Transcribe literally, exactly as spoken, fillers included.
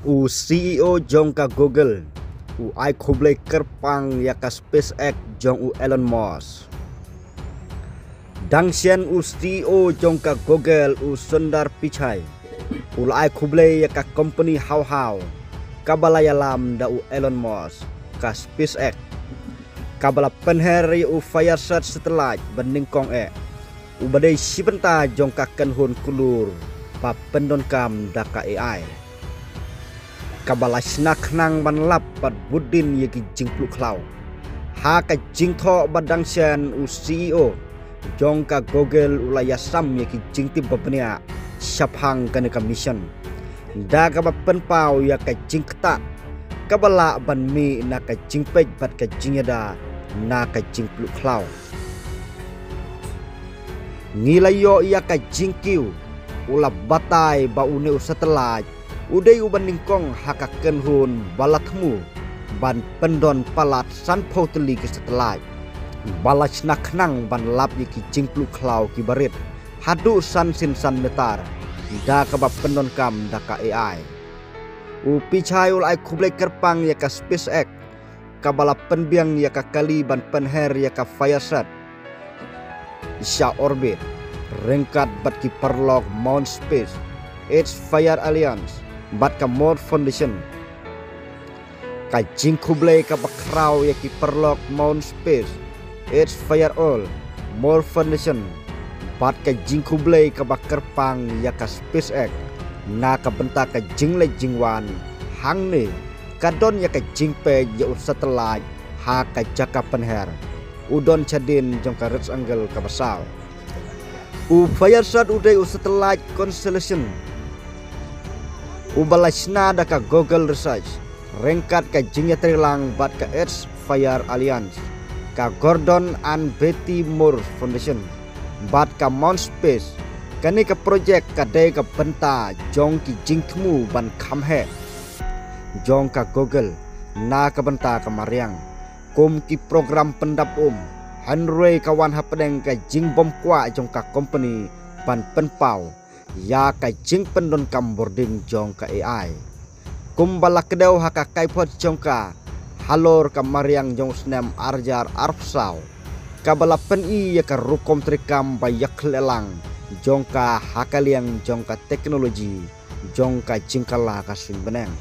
U C E O jong ka Google u ai khublei kyrpang ïa ka SpaceX jong u Elon Musk. Dang shen u C E O jong ka Google u Sundar Pichai u la ai khublei ïa ka company haw haw kaba la ïalam da u Elon Musk, ka SpaceX, kaba la pynher ïa u Firesat satellite ba nyngkong eh, uba dei shi bynta jong ka kynhun klur ba pyndonkam da ka A I, kaba la shna khnang ban lap bad bud dien ïa ki jingpluh khlaw. Ha ka jingthoh ba dang shen, u C E O jong ka Google u la ïasam ïa ki jingtip ba bniah shaphang kane ka mission, da kaba pynpaw ïa ka jingktah kaba lah ban mih na ka jingpeit bad ka jingïada na ka jingpluh khlaw. Ngi la ïoh ïa ka jingkiew. U la batai ba une u satellite u dei uba nyngkong ha ka kynhun ba la thmu ban pyndon palat sanphew tylli ki satellite ba la shna khnang ban lap ïa ki jingpluh khlaw kiba rit haduh san sien san meter, da kaba pyndonkam da ka A I. U Pichai u la ai khublei kyrpang ïa ka SpaceX, kaba la pynbiang ïa ka kali ban pynher ïa ka Firesat sha orbit, ryngkat bad ki paralok Mount Space, X Fire Alliance bad ka Moore Foundation. Ka jingkhublei kaba khraw ïa ki paralok Mount Space, X Fire All, Moore Foundation bad ka jingkhublei kaba kyrpang ïa ka SpaceX na ka bynta ka jingleit jingwan hangne, ka don ïa ka jingpeit ïa u satellite ha ka jaka pynher. U don shadien jong ka rectangle kaba saw. U Firesat u dei u satellite constellation uba la shna da ka Google Research ryngkat ka jingïatreilang bad ka X Fire Alliance, ka Gordon and Betty Moore Foundation bad ka Mount Space. Kane ka projek ka dei ka bynta jong ki jingthmu ban kham heh jong ka Google na ka bynta ka mariang, kum ki program pyndap um, hynrei ka wan hapdeng ka jingbymkwah jong ka company ban pynpaw ïa ka jingpyndonkam bording jong ka A I. Kumba la kdew ha ka kaiphod jong ka halor ka mariang jong u snem ar hajar arphew saw, kaba la pyni ïa ka rukom treikam ba ïakhlieh lang jong ka ha ka liang jong ka technology jong ka jingkylla ka suiñ bneng.